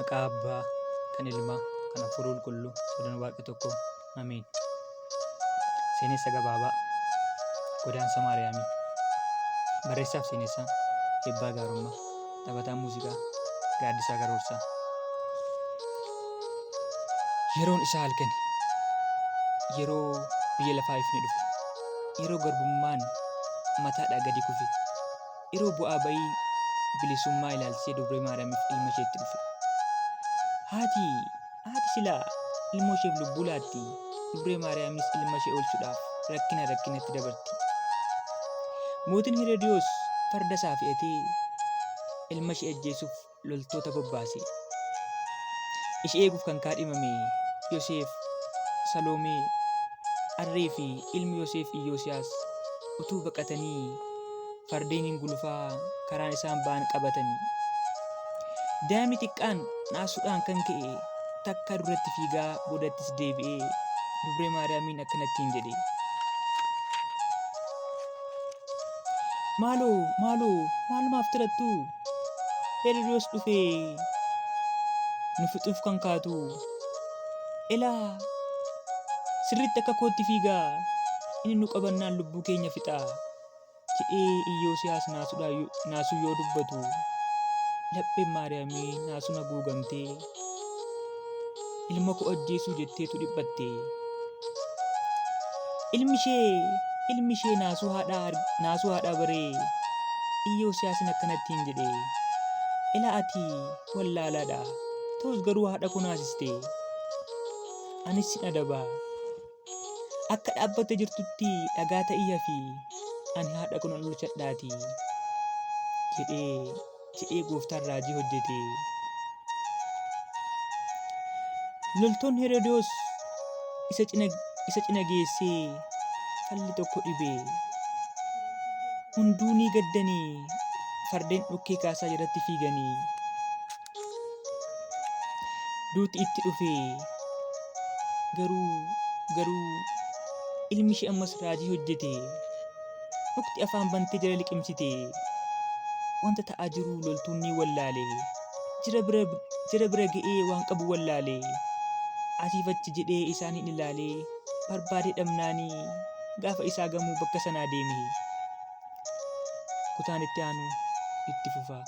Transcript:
Maqaa Abbaa, kan Ilmaa, kan Hafuura Qulqulluu, sadan Waaqa tokko. Ameen. Seenessa gabaabaa Godaansa Maariyaamii. Barreessaaf seenessaa Eebbaa Gaarummaa. Taphataa muuziqaa Gaaddisaa Garoorsaa. Yeroon isaa halkani. Yeroo biyya lafaa ifni dhufe. Yeroo garbummaan mataadhaa gadi kufe. Yeroo bu'aa ba'ii bilisummaa ilaalchisee Dubree Maariyaamiif ilma isheetti dhufe. Haati haati silaa ilmoo isheef lubbuu laatti. Dubree Maariyaamis ilma ishee oolchuudhaaf rakkina rakkinatti dabarti. Mootiin Heroodiyoos farda isaa fe'atee ilma ishee ajjeesuuf loltoota bobbaase. Ishee eeguuf kan kaadhimame Yoseef, Saloomee, Arree fi ilmi Yoseef Iyyoosiyaas utuu baqatanii fardeeniin gulufaa karaan isaan ba'an qabatani. Daa'imni xiqqaan naasuudhaan kan ka'e takkaa duratti fiigaa boodattis deebi'ee Dubree Maariyaamiin akkanattiin jedhe. Maaloo, maaloo, maalumaaf tirattu? Herodoos dhufee nu fixuuf kan kaatu. Elaa, sirriitti akka kootti fiigaa, inni nu qabannaan lubbuu keenya fixa jedhee Iyyoosiyaas naasuu yoo dubbatu, lapheen Maariyaamii naasuun haguugamtee ilma koo ajjeesuu jetteetu dhiphatte. Ilmi ishee ilmi ishee naasuu haadhaa naasuu haadhaa baree Iyyoosiyaasin akkanattiin jedhe. Elaa ati wallaalaadha. Ta'us garuu haadha koo naasiste. Anis sin adaba. Akka dhaabbattee jirtutti dhagaa ta'ii hafi. Ani haadha koo nan oolchadhaati. Jedhee jedhee gooftaan raajii hojjete. Loltoonni Herodoos isa cina isa cina geessee falli tokko dhibe. Hunduu ni gaddanii fardeen dhukkee kaasaa jalatti fiiganii. Duuti itti dhufe garuu garuu ilmi ishee ammas raajii hojjete. Mukti afaan bantee jala liqimsite. Wanta ta'aa jiru loltuun ni wallaale. Jara bira jara bira ga'ee waan qabu wallaale. Asiif achi jedhee isaan hin ilaalee barbaadee dhabnaanii gaafa isaa gamuu bakka sanaa deeme. Kutaan itti aanu itti fufa.